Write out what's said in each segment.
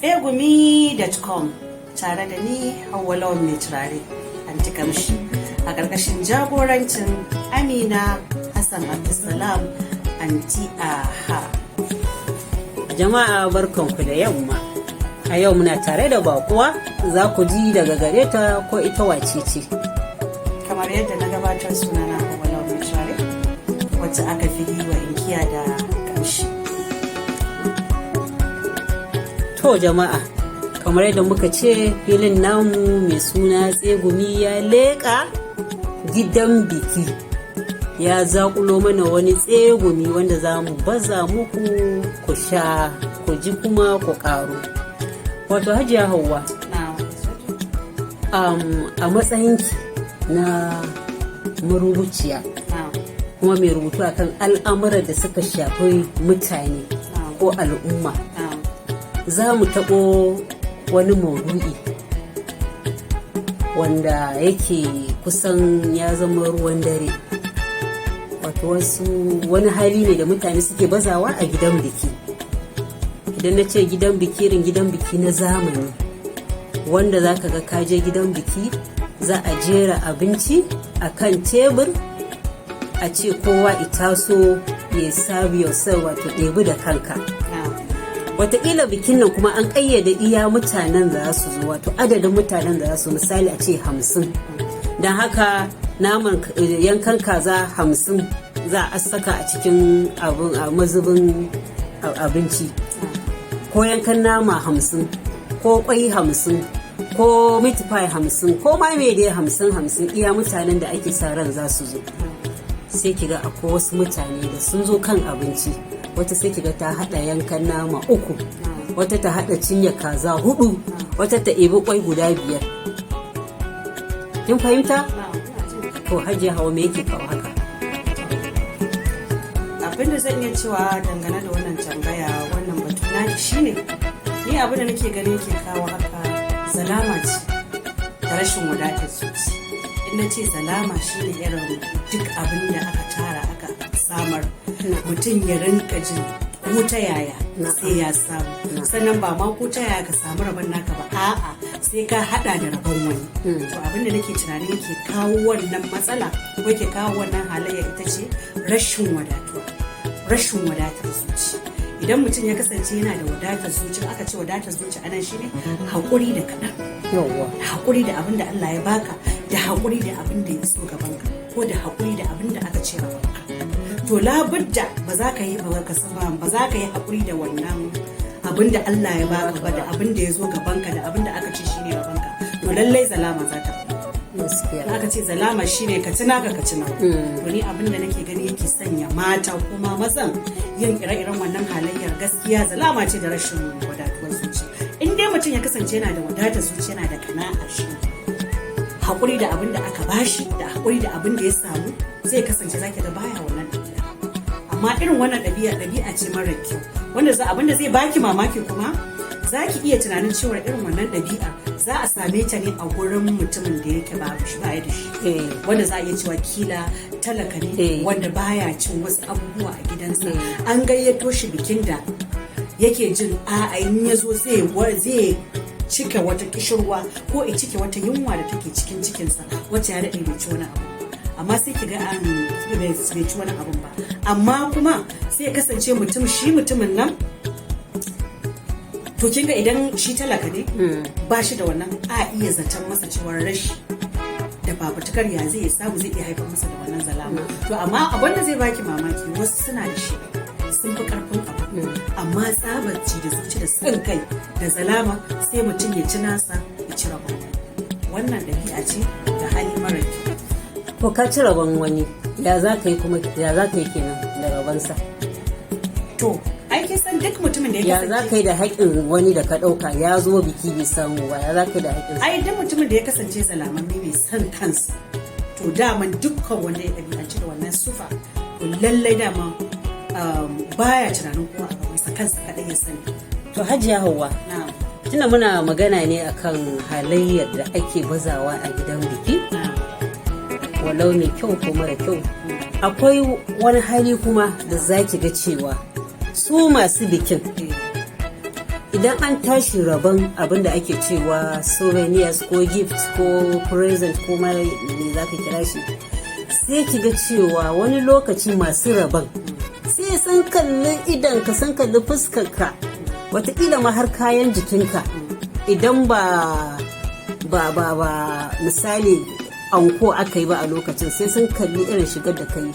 Tsegumi.com tare da ni Hauwa Lawan mai turare Anti Kamshi a ƙarƙashin jagorancin Amina Hassan Abdulsalam Anti Aha. Jama'a, barkanku da yamma. A yau muna tare da bakuwa, za ku ji daga gare ta ko ita wace ce. Kamar yadda na gabatar, sunana Hauwa Lawan mai turare, wacce aka fi yi wa inkiya da Kamshi. To jama'a, kamar yadda muka ce, filin namu mai suna Tsegumi ya leƙa gidan biki. Ya zaƙulo mana wani tsegumi wanda za mu baza muku ku sha, ku ji kuma ku ƙaru. Wato Hajiya Hauwa, Na a matsayinki na marubuciya na kuma mai rubutu akan al'amuran da suka shafi mutane ko al'umma, na za mu taɓo wani maudu'i wanda yake kusan ya zama ruwan dare, wato wasu wani hali ne da mutane suke bazawa a gidan biki. Idan na ce gidan biki, irin gidan biki na zamani wanda za ka ga kaje gidan biki, za a jera abinci a kan tebur, a ce kowa ya taso ya serve yourself, wato ɗebi da kanka. Na Wataƙila bikin nan kuma an ƙayyade iya mutanen da za su zo, wato adadin mutanen da za su, misali a ce 50, don haka naman yankan kaza 50 za a saka a cikin abin a mazubin abinci, ko yankan nama 50, ko kwai 50, ko meat pie 50, ko ma me dai 50 50, iya mutanen da ake sa ran za su zo. Sai ki ga akwai wasu mutane da sun zo kan abinci, wata sai kiga ta hada yankan nama uku, wata ta hada cinye kaza hudu, wata ta ɗebi kwai guda biyar. Kin fahimta? To Hajiya Hawa, me yake kawo haka? Abin da zan iya cewa dangane da wannan tambaya, wannan batu naki, shine ni abin da nake ganin ke kawo haka zalama ce da rashin wadatar zuci. In na ce zalama, shine irin duk abin da aka tara aka samar, mutum ya rinka jin ko ta yaya sai ya samu. Sannan ba ma ko ta yaya ka samu rabon naka ba, a'a, sai ka hada da rabon wani. To abin da nake tunanin yake kawo wannan matsala ko yake kawo wannan halayya ita ce rashin wadatuwa, rashin wadatar zuci. Idan mutum ya kasance yana da wadatar zuci, aka ce wadatar zuci anan shine haƙuri da kaɗan, haƙuri da abin da Allah ya baka, da haƙuri da abin da ya so gabanka, ko da haƙuri da abin da aka ce rabanka, to labudda ba za ka yi ba za ka yi haƙuri da wannan abin da Allah ya baka ba, da abin da ya zo gabanka, da abin da aka ce shine rabanka, to lallai zalama za ta Aka ce zalama shine ka ci naka, ka ci nawa. To ni abin da nake gani yake sanya mata kuma mazan yin ire-iren wannan halayyar, gaskiya zalama ce da rashin wadatuwar zuci. In dai mutum ya kasance yana da wadatar zuci, yana da kana'a, shi haƙuri da abin da aka bashi da haƙuri da abin da ya samu, zai kasance zaki ga baya wannan ɗabi'a. Amma irin wannan ɗabi'a ɗabi'a ce mara kyau, wanda za abin da zai baki mamaki kuma, za ki iya tunanin cewa irin wannan ɗabi'a za a same ta ne a gurin mutumin da yake babu shi, baya da shi, wanda za a iya cewa kila talaka ne, wanda baya cin wasu abubuwa a gidansa. An gayyato shi bikin da yake jin a in ya zo zai cike wata kishirwa ko ya cike wata yunwa da take cikin cikinsa, wacce ya daɗe bai ci wani abu, amma sai ki ga an bai ci wani abun ba. Amma kuma sai ya kasance mutum shi mutumin nan, to kin ga idan shi talaka ne, ba shi da wannan, a iya zaton masa cewa rashi da fafutukar ya zai samu zai iya haifar masa da wannan zalama. To amma abin da zai baki mamaki, wasu suna da shi, sun fi karfin abu, amma tsabar ci da zuci da son kai da zalama, sai mutum ya ci nasa, ya ci rabon wani. Wannan ɗabi'a ce da hali mara kyau. To ka ci rabon wani, ya za ka yi kuma, ya za ka yi kenan da rabonsa? To ai kin san duk mutumin da ya Ya za ka yi da haƙƙin wani da ka ɗauka? Ya zo biki bai samu ba, ya za ka yi da haƙƙinsa? Ai duk mutumin da ya kasance zalamamme mai son kansa, to daman dukkan wanda ya ɗabi'anci da wannan sufa, to lallai dama baya tunanin kowa a gabansa, kansa kaɗai ya sani. To Hajiya Hauwa, Na'am. tunda muna magana ne akan halayyar da ake bazawa a gidan biki, Na'am. walau mai kyau ko mara kyau, akwai wani hali kuma da za ki ga cewa su masu bikin Idan an tashi rabon abin da ake cewa souvenirs ko gift ko present ko ma me za ka kira shi, sai ki ga cewa wani lokaci masu rabon sai sun kalli idan ka, sun kalli fuskarka, wataƙila ma har kayan jikinka. Idan ba misali anko aka yi ba a lokacin, sai sun kalli irin shigar da kai,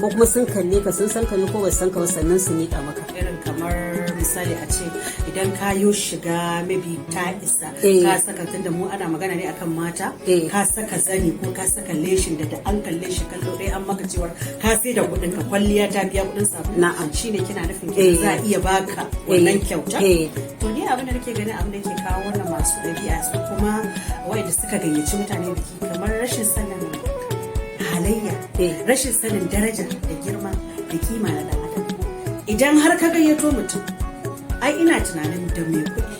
ko kuma sun kalle ka, sun san ka ne ko ba san ka ba, sannan su miƙa maka. Irin kamar misali a ce idan ka yi shiga maybe ta isa, ka saka, tunda mu ana magana ne akan mata, ka saka zani ko ka saka leshin da an kalle shi kallo ɗaya an maka cewar ka sai da kuɗin ka, kwalliya ta biya kuɗin sabulu. Na'am. Shine kina nufin kenan za a iya baka wannan kyauta? Eh. To, ni abin da nake gani, abin da ke kawo wannan, masu ɗabi'a su kuma wa'anda suka gayyaci mutane biki, kamar rashin sanin halayya, rashin sanin daraja da girma da kima na dan adam. Idan har ka gayyato mutum, ai ina tunanin da mai kuɗi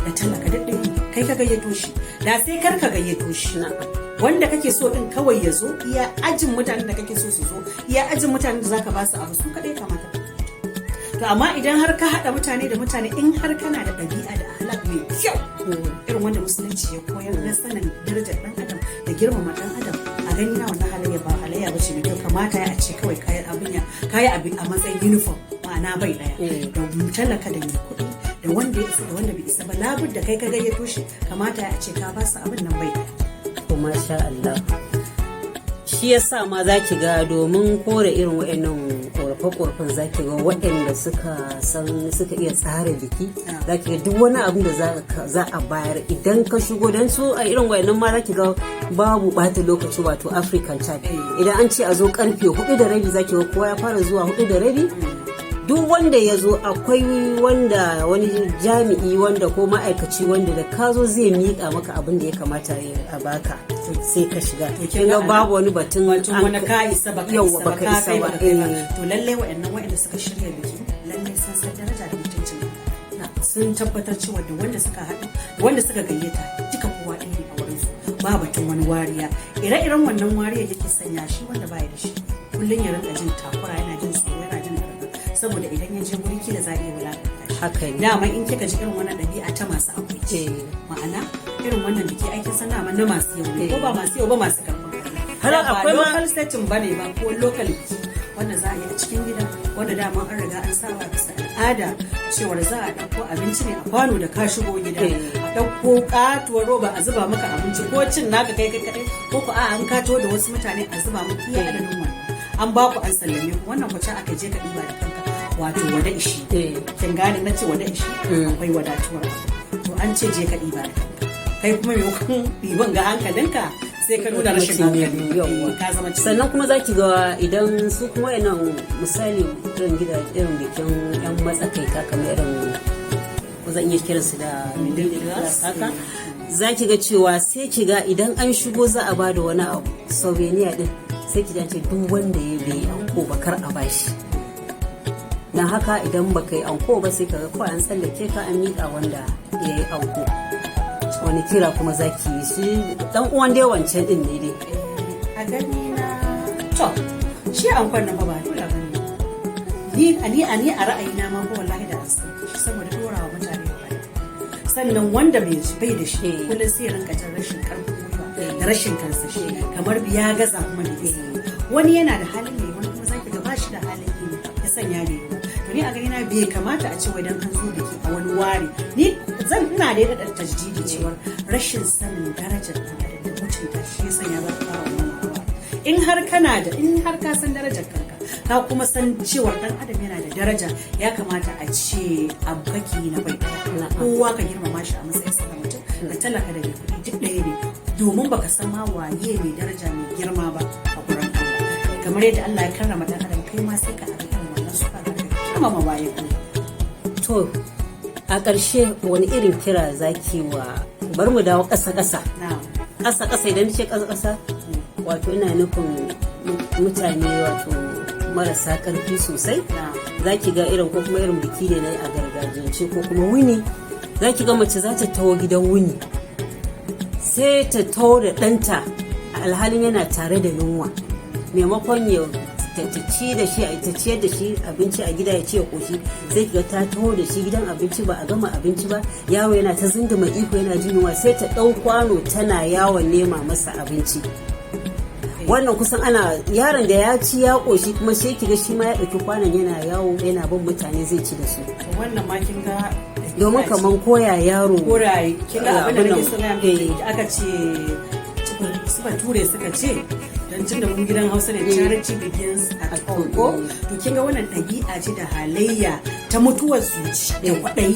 da talaka duk ɗaya ne. Kai ka gayyato shi, da sai kar ka gayyato shi. Wanda kake so din kawai ya zo, iya ajin mutanen da kake so su zo, iya ajin mutanen da zaka ba su abu, su kaɗai kamata ka. To, amma idan har ka haɗa mutane da mutane, in har kana da ɗabi'a da akhlaq mai kyau, irin wanda Musulunci ya koyar na sanin darajar ɗan adam da girmama ɗan adam, a gani na wannan halayya ba halayya ba ce mai kyau. Kamata ya a ce kawai kayan abin ya kayi abin a matsayin uniform, ma'ana bai ɗaya, da talaka da mai kuɗi, da wanda ya isa da wanda bai isa ba, labud da kai ka gayyato shi, kamata ya a ce ka ba su abin nan bai ɗaya. To, masha Allah. Shi yasa ma za ki ga domin kore irin waɗannan ƙorafe-ƙorafen, za ki ga waɗanda suka san suka iya tsara biki, za ki ga duk wani abin da za a bayar idan ka shigo, don su a irin waɗannan ma za ki ga babu ɓata lokaci, wato African time. Idan an ce a zo karfe 4:30, za ki ga kowa ya fara zuwa 4:30. Duk wanda ya zo, akwai wanda wani jami'i wanda ko ma'aikaci wanda da ka zo zai miƙa maka abin da ya kamata a baka, sai ka shiga. Kin ga babu wani batun batun wani ka isa baka Yauwa, isa ba, baka ka isa kai ba. baka kai ba. Eh. To, lallai waɗannan waɗanda suka shirya biki, lallai sun san daraja da mutuncin ɗan adam. Sun tabbatar cewa da wanda suka haɗu da wanda suka gayyata duka kowa ɗaya ne a wurin su, ba batun wani wariya. Ire-iren wannan wariya yake sanya shi wanda baya da shi kullum ya rinka jin takura, yana jin tsoro, yana jin ɗarɗar, saboda idan ya je guri kila za a iya wulakanta shi. Haka ne. Dama in kika ji irin wannan ɗabi'a ta masu akwai ce. Ma'ana irin wannan biki aikin sana ma na masu yau ne, ko ba masu yau ba, masu karfin hali. Har Da ba akwai ma- local setting ba ne ba, ko local biki wanda za a yi a cikin gida, wanda dama an riga an saba bisa al'ada cewar za a ɗauko abinci ne a kwano da ka shigo gida, a ɗauko katuwar roba a zuba maka abinci, ko cin naka kai kai kaɗai, ko ko a an kato da wasu mutane a zuba maka iya adadin wannan, an ba ku an sallame ku. Wannan kwace aka je ka ɗiba da kanka, wato wada ishi. Kin gane na ce wada ishi? Akwai wadatuwar abu. To, an ce je ka ɗiba da kanka, kai kuma maimakon ɗiban ga hankalinka sai ka nuna rashin hankali. Yauwa. Eh, ka zama cikin Sannan kuma za ki ga idan su kuma wayannan, misali irin gida, irin bikin yan matsakaita, kamar irin ko zan iya kiransu da middle class haka, za ki ga cewa sai ki ga idan an shigo za a bada wani abu, souvenir din, sai ki ji an ce duk wanda ya bai anko ba kar a bashi. Dan haka idan baka yi anko ba, sai ka ga kawai an tsallake ka an miƙa wanda ya yi anko. Wani kira kuma za ki yi shi dan uwan dai wancan din ne dai? A gani na, to, shi ankon nan fa ba dole ba ne. Ni a ra'ayina ma ko wallahi da an sauke shi, saboda dora wa mutane wahala. Sannan wanda bai da shi kullum sai ya rinka jin rashin karfin gwiwa da rashin karsashi, kamar biya gaza kuma da isa. Wani yana da halin ne, wani kuma zaki ga bashi da halin yi, ya sanya bai yi ba. To, ni a gani na bai kamata a ce wai dan an zo biki a wani ware. Ni zan ina da da tajdidi cewar rashin sanin darajar ɗan adam da mutunta shi ya sanya za ka fara wannan wahala. In har kana da, in har ka san darajar kanka, ka kuma san cewar dan adam yana da daraja, ya kamata a ce abu kake yi na bai ɗaya, kowa ka girmama shi a matsayin sa na mutum, da talaka da mai kuɗi duk ɗaya ne, domin baka san ma waye mai daraja mai girma ba a gurin Allah. Kamar yadda Allah ya karrama dan adam, kai ma sai ka abi irin wannan suka ga girmama bayan Allah. To, a ƙarshe wani irin kira zaki wa, bar mu dawo ƙasa ƙasa, na'am ƙasa ƙasa. Idan ce ƙasa ƙasa, wato ina nufin mutane wato marasa ƙarfi sosai. Na'am. Za ki ga irin ko kuma irin biki ne na a gargajiyance ko kuma wuni, za ki ga mace za ta taho gidan wuni, sai ta taho da ɗanta alhalin yana tare da yunwa, maimakon ya ta ci da shi, ta ciyar da shi abinci a gida ya ci ya koshi, sai kiga ta taho da shi gidan abinci, ba a gama abinci ba, yaro yana ta zunduma ihu yana jin yunwa, sai ta ɗau kwano tana yawon nema masa abinci. Wannan kusan ana yaron da ya ci ya koshi kuma sai kiga shi ma ya ɗauki kwanon yana yawo yana bin mutane zai ci da su. To wannan ma kin ga Domin kaman koya yaro. Koraye, kin ga abin da nake so na Eh. aka ce, su Bature suka ce, don tun da mun gidan Hausa ne, "Charity begins at home," ko? To kin ga wannan ɗabi'a ce da halayya ta mutuwar zuci da kwaɗayi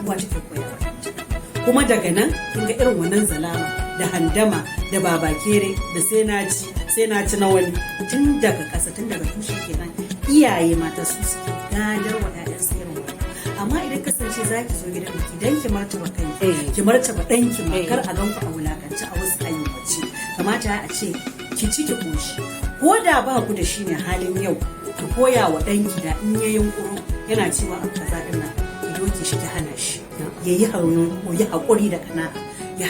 uwa take koyawa ɗanta. Kuma daga nan kin ga irin wannan zalama da handama da babakere da sai na ci, sai na ci na wani, tun daga ƙasa, tun daga tushe kenan, iyaye mata su suke gadar wa 'ya'yansu irin wannan. Amma idan kasance za ki zo gidan biki dan ki martaba kanki, ki martaba ɗanki ma, kar a ganku a wulakance, a wasu ayyukaci, kamata a ce ki ci ki koshi. Ko da ba ku da shi ne halin yau, ki koya wa ɗanki da in ya yunkuro yana cewa abu kaza ɗin nan, ki doke shi, ki hana shi. Ya yi koyi haƙuri da kana'a, ya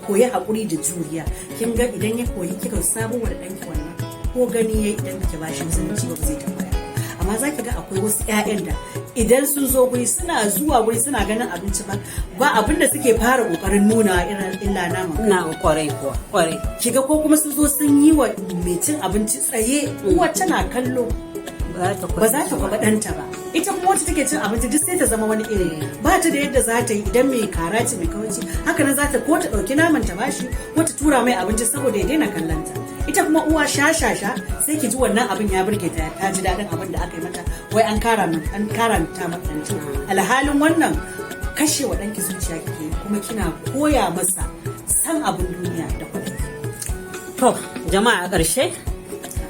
koyi haƙuri da juriya. Kin ga idan ya koyi, kika sabo wa da ɗanki wannan, ko gani ya idan baki bashi musulunci ba, zai tambaya ba. Amma za ki ga akwai wasu 'ya'yan da idan sun zo guri, suna zuwa guri suna ganin abinci, ba ba abin da suke fara kokarin nuna irin illa nama. Na kwarai kuwa, kwarai. Kiga ko kuma sun zo sun yi wa mai cin abinci tsaye, uwa tana kallo, ba za ta kwaba ɗanta ba. Ita kuma wacce take cin abinci duk sai ta zama wani iri, ba ta da yadda za ta yi. Idan mai kara ce, mai kawanci, haka nan za ta ko ta ɗauki naman ta bashi, ko ta tura mai abinci saboda ya daina kallon ta. Ita kuma uwa sha sha sha, sai ki ji wannan abin ya burge ta, ta ji daɗin abin da aka yi mata, wai an kara an karanta mata ɗanta. Alhalin wannan kashe wa ɗanki zuciya kike, kuma kina koya masa san abin duniya da kwaɗayi. To jama'a, a ƙarshe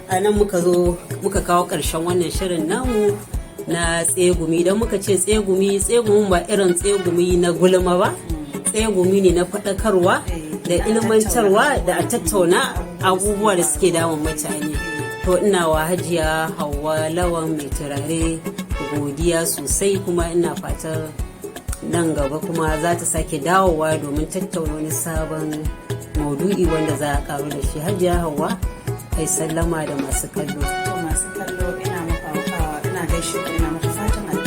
a nan muka zo muka kawo ƙarshen wannan shirin namu na tsegumi. Idan muka ce tsegumi, tsegumin ba irin tsegumi na gulma ba, tsegumi ne na faɗakarwa da ilmantarwa da a tattauna abubuwa da suke damun mutane. To ina wa Hajiya Hauwa Lawan Mai Turare godiya sosai, kuma ina fatar nan gaba kuma za ta sake dawowa domin tattauna wani sabon maudu'i wanda za a karu da shi. Hajiya Hauwa, kai sallama da masu kallo. To masu kallo, ina maka, ina gaishe ku, ina maka fatan alheri.